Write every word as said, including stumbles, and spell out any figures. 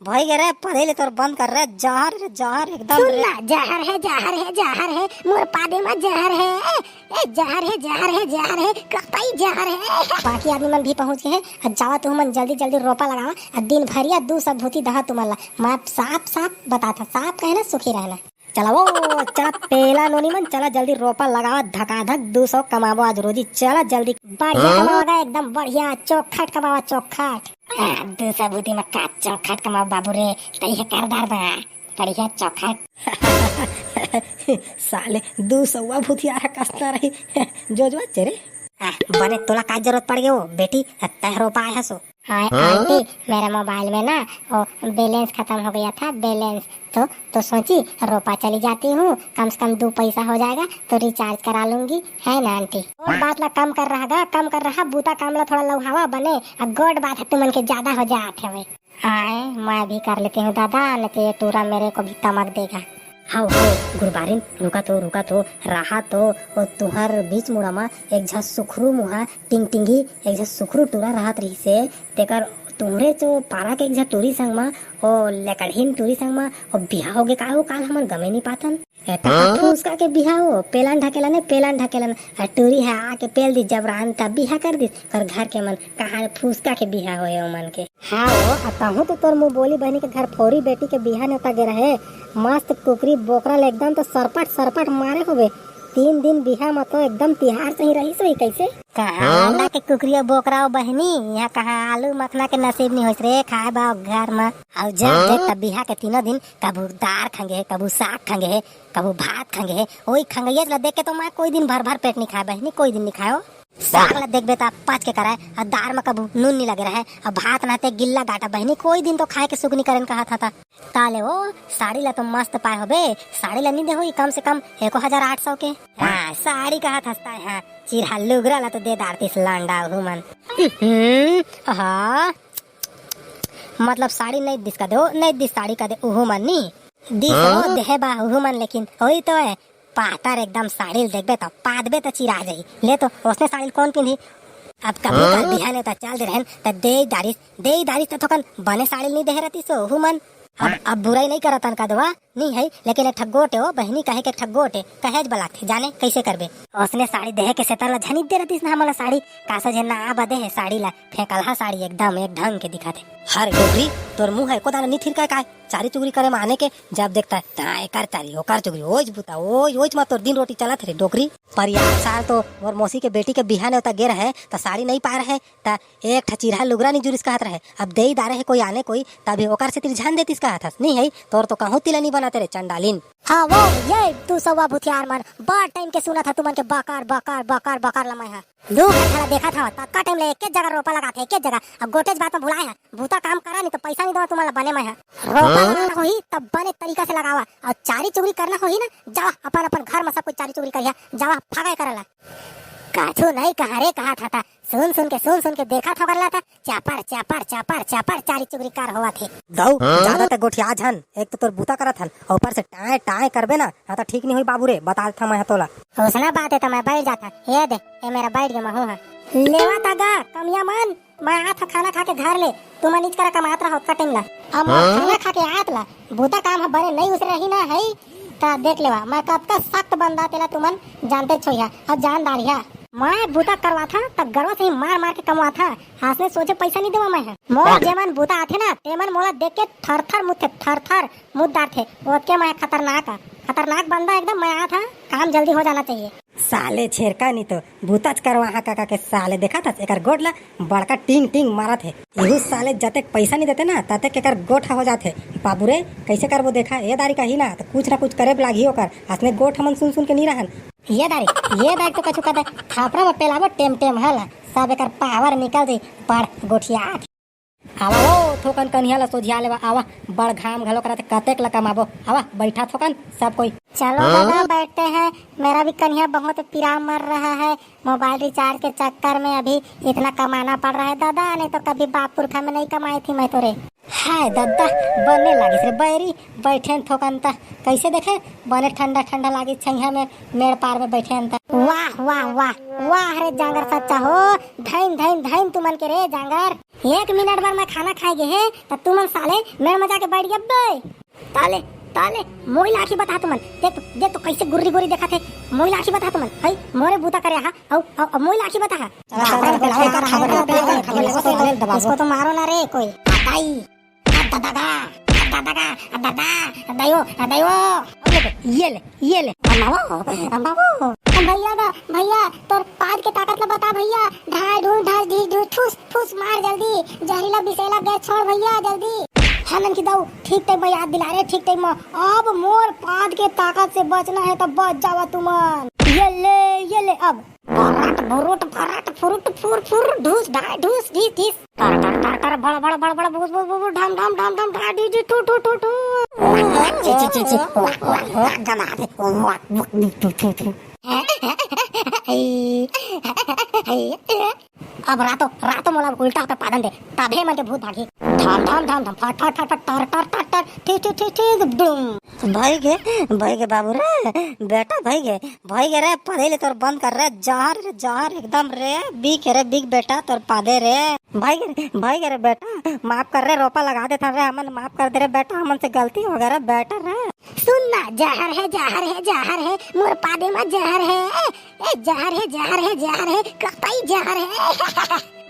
भई गे रे, पढ़े ले तोर बंद कर रे, जहर रे, जहर एकदम सुन रे। ना, जहर है, जहर है, जहर है, मोर पादे में जहर है, ए, ए, जहर है, जहर है, जहर है, कतई जहर है। बाकी आदमी मन भी पहुंच गए हैं, अब जावा तुमन जल्दी जल्दी रोपा लगावा, अब दिन भरिया दू सब भूती दहा तुमन ला, मैं साफ साफ बताता, साफ कहे ना, सुखी रहना। चला वो, चला पेला नोनी मन, चला जल्दी रोपा लगावा, धकाधक दू सौ कमाबो आज रोजी, चला जल्दी। बढ़िया हाँ? कमावा गा, एकदम बढ़िया, चौखट कमावा, चौखट। आ, दू सौ भूती में का चौखट कमावा बाबू रे, तई है करदार बा, बढ़िया चौखट। साले, दू सौ भूतिया रहा कसना रही, जोजवा चे रे। आ, बने तोला का जरूरत पड़ गयो बेटी, तय रोपा आया सो। हाँ, हाँ? आंटी, मेरा मोबाइल में ना वो बैलेंस खत्म हो गया था, बैलेंस। तो, तो सोची रोपा चली जाती हूँ, कम से कम दो पैसा हो जाएगा तो रिचार्ज करा लूंगी, है ना आंटी? और बात ला कम कर रहा गा, कम कर रहा, बूता काम ला थोड़ा लौहावा बने, अब गोड बात है तुमन के ज्यादा हो जात हवे। आए, मैं भी कर लेती हूँ दादा, नहीं तो ये टूरा मेरे को भी तमक देगा। हाव, हाव, गुरबारिन, रुका तो, रुका तो, रहा तो, ओ तुहर बीच मुड़ा मा एक झा सुखरू मुहा टिंगटिंगी, एक झा सुखरू टूरा रहत रहिसे, तेकर तुहरे चो पारा के एक झा टूरी संग मा, ओ लेकड़हीन टूरी संग मा, ओ बिहा होगे का हो, काल हमन गमे नी पातन। ए, त हाँ? फूसका के बिहा हो, पेलन ढकेलन, पेलन ढकेलन, आ टूरी है आके पेल दी जबरान, त बिहा कर दिस, और घर के मन कहा फूसका के बिहा होए ओमन के। हाँ हो, आ तहूँ तो तोर मुँह बोली बहनी के घर फोरी बेटी के बिहा नेवता गे रहे। मस्त कुकरी बोकरा ले एकदम तो सरपट सरपट मारे होबे। तीन दिन बिहा म तो एकदम तिहार सही रहिस होही कइसे? कहाँ हाँ? आला के कुकरी अउ बोकरा हो बहनी, यहाँ कहाँ आलू मखना के नसीब नहीं होइस रे खाए बा घर म। अउ जब हाँ? देख तब बिहा के तीनों दिन कभू दार खंगे हे, कभू साग खंगे हे, कभू भात खंगे हे। ओही खंगैया ला देख के तो मैं कोई दिन भर भर पेट नहीं खाए बहनी, कोई दिन नहीं खाए हो। साग ला देखबे त पच के कराए, अउ दार म कभू नून नी लगे रहे, अउ भात नहते गिल्ला गाटा बहिनी, कोई दिन तो खाए के सुख नी करेन कहत हता। ताले ओ, साड़ी ला तो मस्त पाए होबे, साड़ी ला नी दे होई कम से कम एको हजार आठ सौ के। हाँ, साड़ी कहत हसता है, हाँ, चिरहा लुगरा ला तो दे डारतीस लंडा उहू मन। हम्म, हाँ, मतलब साड़ी नहीं दिस का दे, ओ, नहीं दिस साड़ी का दे, उहू मन नी दिस, ओ, देहे बा उहू मन, लेकिन होई तो है, पातर एकदम साड़ी ल देखबे त पादबे त चिरा जाही। ले तो ओसने साड़ी ल कोन पिंधी? अब कभू हाँ? काल बिहाने त चल दे रहन त देई दारिस, देई दारिस त थोकन बने साड़ी ल नी देहे रहतिस हो हू मन। अब, अब बुराई नहीं करतन का दवा, नी है, लेकिन एक ठक गोटे ओ बहिनी कहे के एक ठक गोटे कहेज बलाथे, जाने कैसे करबे। ओसने साड़ी देहे के सेतर ला झनिक दे रहतिस ना हमला साड़ी, का सोझे ना बदे है साड़ी ला, फेंकलहा साड़ी एकदम एक ढंग के दिखाथे। हर डोकरी, तोर मुंह है कोदाल नी थिरकाय काय? चारी चुगरी करे माने के जब देखता है, ता एकर चारी, ओकर चुगरी, ओइच बुता, ओइच, ओइच मा तोर दिन रोटी चलत रे डोकरी। पर यार साल तो मोर मौसी के बेटी के बिहाने ओता गे रहे, त साड़ी नहीं पा रहे, त एक ठा चिरहा लुगरा नहीं जुरिस कहत रहे। अब देई दारे है कोई आने कोई, तभी ओकर से तिर झन देतिस कहत हस। नहीं है, तोर तो कहूँ तिला नहीं बनाते रे चंडालिन। हाँ वो, ये तू सवा भुथियार मन, बड़ टाइम के सुनत हा तुमन के बकर, बकर, बकर, बकर लमय हा। दू घंटा ला देखत हव, ततका टाइम ले एके जगह रोपा लगाथे, एके जगह। अब गोटेच बात में भुलाए हव, बूता काम करा, नहीं तो पैसा नहीं देवा तुमन ला बने मैं हा। रोपा हाँ? लगाना होही, तब बने तरीका से लगावा, और चारी चुगरी करना होही ना, जावा अपन अपन घर में सब कोई चारी चुगरी करिया, जावा फगाए करला। काछू नहीं कहा रे, कहा था, था। सुन सुन के, सुन सुन के देखा था करला था, चापर, चापर, चापर, चापर, चारी चुगरी कार होवा थे। दऊ, हाँ? ज्यादा ते गोठिया झन, एक तो तोर बूता करत हन, और ऊपर से टाए टाए करबे ना, हाँ तो ठीक नहीं होई बाबू रे, बता देता मैं तोला। ओसना बात है तो मैं बैठ जाता। ये दे, ये मेरा बैठ गया महू है। लेवा तगा, कमिया मन, मैं आत ह खाना खा के घर ले, तुमन इच करा कमात रहा ओतका टाइम ला। अब मैं हाँ? खाना खा के आत ला, बूता काम ह बने नहीं उसरे रही ना है, त देख लेवा, मैं कतका सख्त बंदा तेला तुमन जानते छोइहा, अब जान दारिहा। मैं बूता करवा था, त गरवा से ही मार मार के कमवा था, हाथ में सोझे पैसा नहीं देवा मैं है। मोर जेमन बूता आथे ना, तेमन मोला देख के थर थर मुथे, थर थर मुद डारथे, ओतके मैं खतरनाक आ, खतरनाक बंदा एकदम मैं आ था, काम जल्दी हो जाना चाहिए। साले छेरका नी तो बूताच करवा हा काका के साले देखा था एकर गोठ ला बड़का टिंग टिंग मारत है। इहू साले जतेक पैसा नी देते ना ततेक एकर गोठ हो जात है। बाबू रे कैसे करबो देखा ए दारी कही ना तो कुछ ना कुछ करे लागही ओकर। असने गोठ हमन सुन सुन के नी रहन। ये दारी, ये दारी तो कछु कहते थापड़ा में पेलाबो टेम टेम हला सब एकर पावर निकल जाई। बड़ गोठिया आवा ओ, थोकन कनिहा ला सोझिया लेवा, आवा, बड़ घाम घलो करत हे, कतेक ला कमाबो, आवा, बैठा थोकन, सब कोई। चलो हाँ? दादा, बैठते हैं, मेरा भी कनिहा बहुत पीरा मर रहा है, मोबाइल रिचार्ज के चक्कर में अभी इतना कमाना पड़ रहा है दादा, नहीं तो कभी बाप पुरखा में नहीं कमाई थी मैं तो रे। हाय दद्दा, बने लागिस रे बैरी, बैठे न थोकन त, कैसे देखे, बने ठंडा ठंडा लागिस छैया में, मेड़ पार में बैठे न त। वाह, वाह, वाह, वाह रे जांगर सच्चा हो, धैन, धैन, धैन तुमन के रे जांगर। एक मिनट बर मैं खाना खाए गे हे, त तुमन साले मेड़ में जाके बैठ गए बे। ताले, ताले, मोई लाखी बता तुमन। देख तो, देख तो कैसे गुर्री गुर्री देखत हे। मोई लाखी बता तुमन। हई, मोरे बूता करे हा। अउ, अउ, अउ मोई लाखी बता हा। चला, चला, चला, चला, चला, चला, चला, चला, चला, चला, इसको तो मारो ना रे कोई। दाई, दादा, दादा, दादा, दायो, दायो। ये ले, ये ले, अम्मावो, अम्मावो। भैया गा, भैया, तोर पाद के ताकत ला बता भैया। ढाई ढूंढ, ढाई ढीस ढूंढ, ठूस, ठूस मार जल्दी। जहरीला बिसेला गैस छोड़ भैया जल्दी। हाँ ननकी दाऊ, ठीक टाइम में याद दिला रे, ठीक टाइम में। अब मोर पाद के ताकत से बचना है तो बच जावा तुमन। ये ले, ये ले अब। फरट, फुरुट, फरट, फुरुट, फुर, फुर, ढूस, ढाई ढूस, ढीस, ढीस। तर, तर, तर, तर, भड़, भड़, भड़, भड़, भूस, भूस, भूस, भूस, ढम, ढम, ढम, ढम, ढा, ढी, ढी, ठू, ठू, ठू, ठू। ची, ची, ची, ची। वाह, वाह, वाह, गमा दे। वाह, वाह, ठू, ठू, ठू, ठू। अब रातो, रातो मोला उल्टा होके पादन दे, तभे मन के भूत भागही। ढम, ढम, ढम, ढम, फट, फट, फट, फट, टर, टर, टर, टर, ठी, ठी, ठी, ठी, डुम। भई गे, भई गे बाबू रे, बेटा भई गे, भई गे रे, पदई ले तोर बंद कर रे, जहर रे, जहर एकदम रे, बिक रे, बिक बेटा तोर पादे रे। भई गे, भई गे रे बेटा, माफ कर रे, रोपा लगा देथन रे, हमन माफ कर दे रे बेटा, हमन से गलती हो गे रे बेटा रे। सुन ना, जहर हे, जहर हे, जहर हे, मोर पादे म जहर हे, ए, जहर हे, जहर हे, जहर हे, कतई जहर हे।